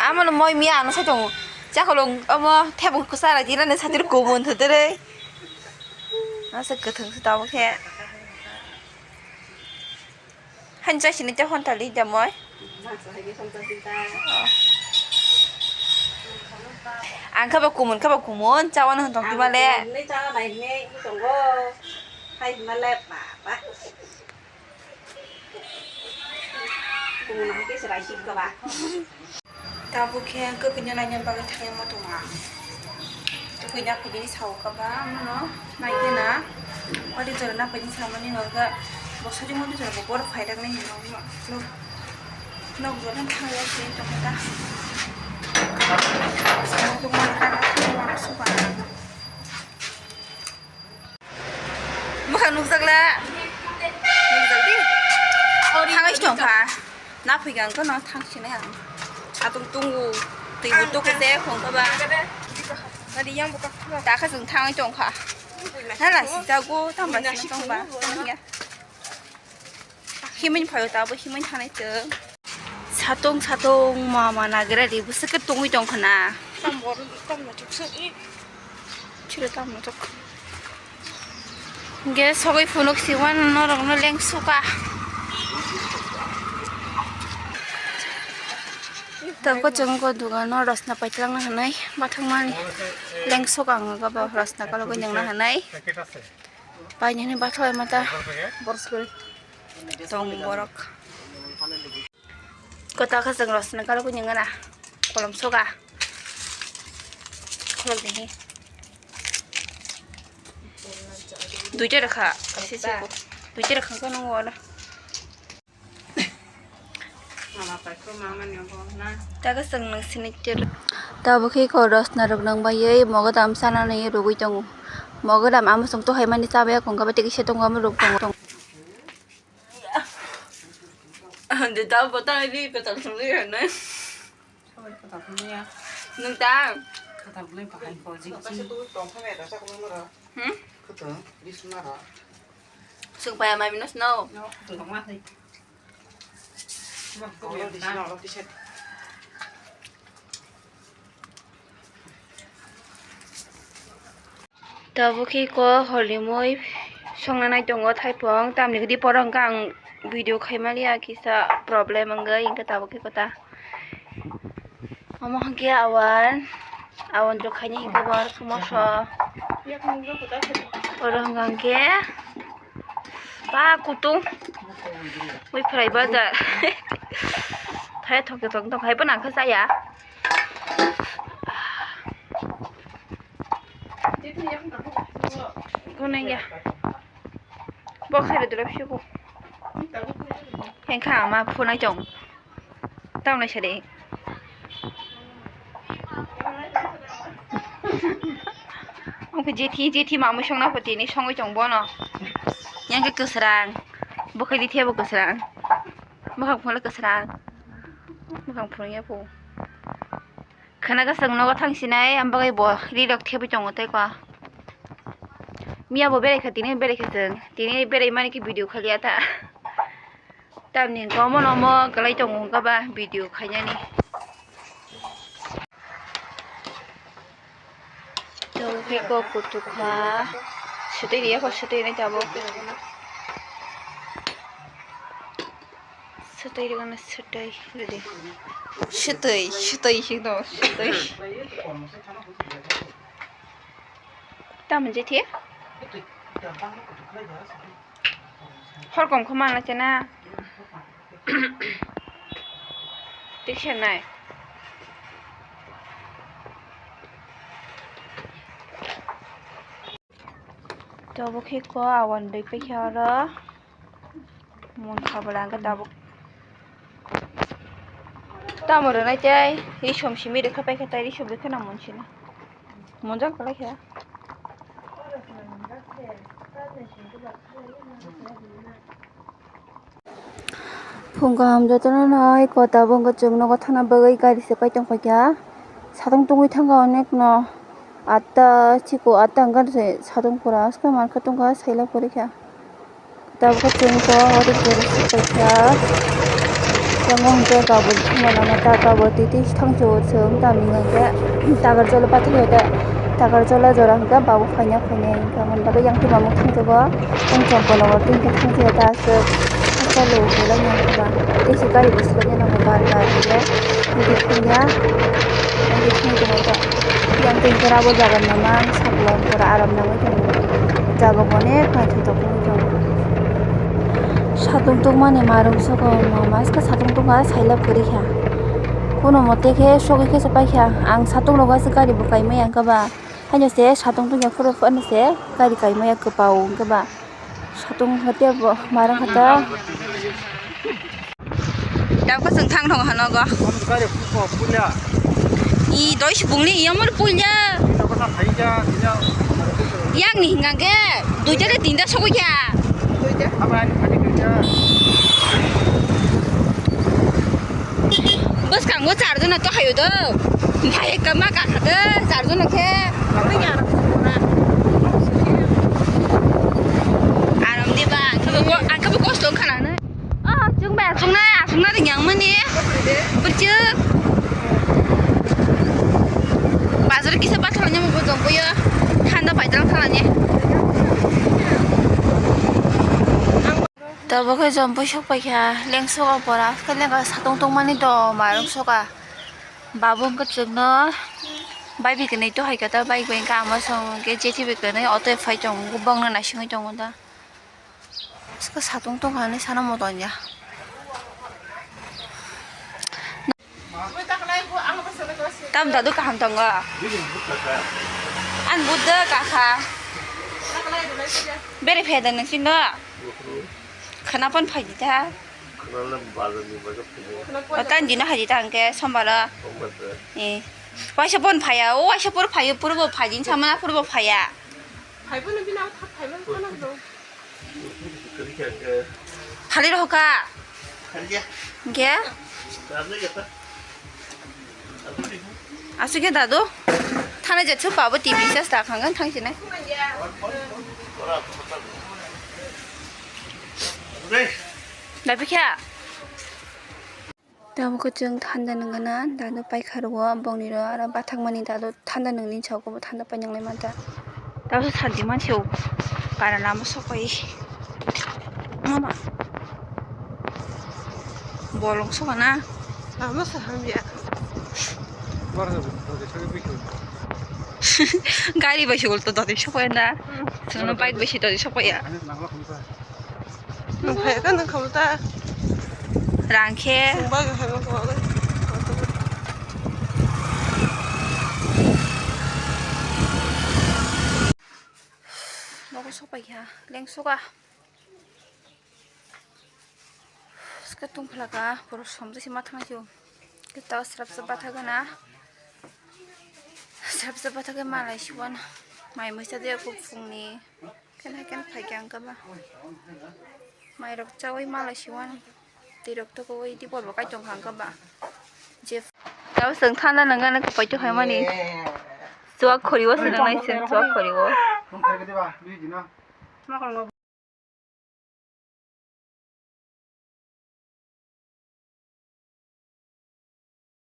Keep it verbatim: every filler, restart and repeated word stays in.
Amo no moi miya ano sai tongo. Chakolong amo thebong kwchara dinani satir kumun thwdwrwi. Asa kwthwng se tabuk khe. Hancha sini te honta li da moi. Ang kha ba kumun, kha ba kumun, chawan hon tong tibale. Ang kumun ni chawa nai hini tongo. Hai himale papa. Kumun ni khe serai sik ba. Tabuk khe ang kwkwi no naina bagwi thangya ma tongo ang. Kwkwi na phaidi sao kaba mano naikhe na. Odi jora na phaidi samani no ga bosori mo jora bo bor phai rang nai no no. Nok jora thangya se tongta. Samo tongma na ta na tongma supa. Bwkhak nukjakla. Nukjakdi. Thangwi tongkha. Naphikha ang kheno thangsinai ang. Satung tungo. Twibo tuku se khongkha ba. Takha chwng thangwi tongkha. Hala sijago tamba sini tongba. Tongya. Himwi phaio tabo himwi thanai chwng. Satung satung mama nagira di bwswk khe tongwi tongkha na. Tam bor tam na chuksa i. Chiro tam na chuk. Ge sogwi phunuk siwan norok no lengsuka. Tabuk chwng ko dugan no rosna paitlang na hinwi bathang mani lengsuk ang ga ba rosna kalogo nyang na hinwi. Painani bathai mata. Tong borok. Kota kha chwng rosna kalogo nyang na. Kolom soga. Kolom ni. Duita rakha. Kaisa siko. Duita rakha ko nang wala. Taga chwng nang sini chwrw. Tabuk khe ko rosna rok nang bai ei mogodam sana nai rwgwi tongo. Mogodam amo chwng to hai mani cha bai kong kha bai tei kisa tongo amo rwgwi tongo. Ande ta bota ni ko ta sung ni na. Nwng ta. Hmm? Chwng paya mami no snow. Tabuk khe ko hor rimwi songna nai tongo thaipung, tamni hwdi poro hwnkha ang video khaimaliya kisa problem wngwi, hwnkhe tabuk khe kota. Omo hwnkhe awan, awan rok khaina hwnkhe bo somoso. Oro hwnkha hwnkhe ba kutung. Ui phrai bajar. Thai thok thok thok hai bo nang kha saya. Kunengya. Box hai dura phi ko. Hengkha ma phunai tong. Tamnai sari. Oke jethi jethi mamui songna pati ni songwi tong bono. Yang ke kwsrang. Bokhai di thebo kwsrang. Bwkhak phungle kwsrang. Bwkhak phunukya phu. Khana kwchwng nogo thang sinai, am bagwi bo ri rok thebwi tongo tei kha. Miya bo berai kha, tini berai kha chwng. Tini berai mani khe video khaliya ta. Tamni hwnkhe omo no omo kwlai tongo hwnkhe ba video khainani. Tabuk khe kok kutuk kha. Swtwi riya kho, swtwi nai tabuk. Swtwi rwgano swtwi rwdi. Swtwi, swtwi sino, swtwi. Tamo je thi? Hor kom kho mana chana. Tik se nai. Tabuk khe ko awan dui paikha oro. Mun khabla hwnkhe tabuk. Tamo rwnai tei risom simi rwkha paikha tei risom rwkha na mun sina. Munjak kwlai kha. Phung kaham jotono no eko tabuk wngkha chwng nogo thangna bagwi gari se pai tongkha kha. Satung tungwi thangkha onek no atta chikon atta wngkha se satung pura swkang mankha tongkha saila pori kha. Tabuk chwng tongo oro jora se paikha. Yang hwnkhe kabul thangma lama ta kabul titi thangchuk chwng tamni hwnkhe Takarjala pathak hwnkhe Takarjala jora hwnkhe babu phaina phainai hwnkhe aboni bagwi yang twi mamung thangchugo. Yang chompola o twi hwnkhe thangchaya ta aswk hasta lo hwnkhe lai nang khe ba tei se gari bo swkang nang bar bar hwnkhe thangjak ya. Thangjak ya. Yang twi hwnkhe rabo jaga nangma sakla hwnkhe aram nangwi tongo. Jaga bo onek naithotok wngwi tongo. Satung tungmani marung soko mama ska satung tungkha sailab kwrwi kha. Kuno mote khe sogwi khe se paikha. Ang satung rogo se gari bo kaimaya hwnkhe ba. Haino se satung tungya phuru phano se gari kaimaya kwpao hwnkhe ba. Satung hwnkhe tei bo marung kha ta. Tabukhe chwng thang thong hanogo. I doi subungni iyamor puilya. Yang ni hingga ke duita de tinta sokya. Bwskango charjona to hayo do. Bhai ekka ma kakha de charjona khe. Aram di ba, ang khe bo, ang khe bo kosto wngkha na. Oh, chwng bai achuknai, achukna ring yang mani. Bwrchuk. Bazar kisa bathang ni bo jompuyo. Thanda paitang thalani. Tabuk khe jompui sok paikha, lengsogo pora, khe lenga satung tongmani do marung soka. Babu wngkha chwngno bike bai kwnwi to hai khe ta bike bai wngkha ama song khe J T B kwnwi auto phai tongo, bongno naisingwi tongo da. Bwswkhe satung tongkha hinwi sana moto ya. Tam dadu kaham tongo. Ang budda kakha. Bere pheda nang sino. Khana pon phaidi ta. O tan dino haidi ta angke sombaro. Eh. Waisa pon phaya, o waisa pur phayo, purbo phaidi samana purbo phaya. Hali rohoka. Ge? Aswk khe dadu. Thana je thupa bo T V sas ta khangan thang sine. Dabi kha. Tabuk chwng thanda nungna dadu paikha rwo bongni ro aro bathakmani dadu thanda nungni chao bo thanda painang lai manta. Tabuk santi mansi o para lama sokoi. Mama. Bolong sokana. Lama saham ya. Gari bai sokol to dadi sokoi na. Sono bike bai si dadi sokoi ya. Nung phai ta nung khamu ta. Rang khe. Nung bai khamu ta. Nogo sopai kha, leng soka. Ska tong phlaka, poro somjak se ma thang sio. Kita srap srap bathak gana. Srap srap bathak malai siwan. Mai muisa de ko phungni. Ken hai ken phai khe ang khe ba. Mai rok chawi malai siwan. Twi rok to koi di bol bo kai tong kha ang khe ba. Je. Tao seng thanda nang gana kapai to hai mani. Chuak khori o seng nai seng chuak khori o.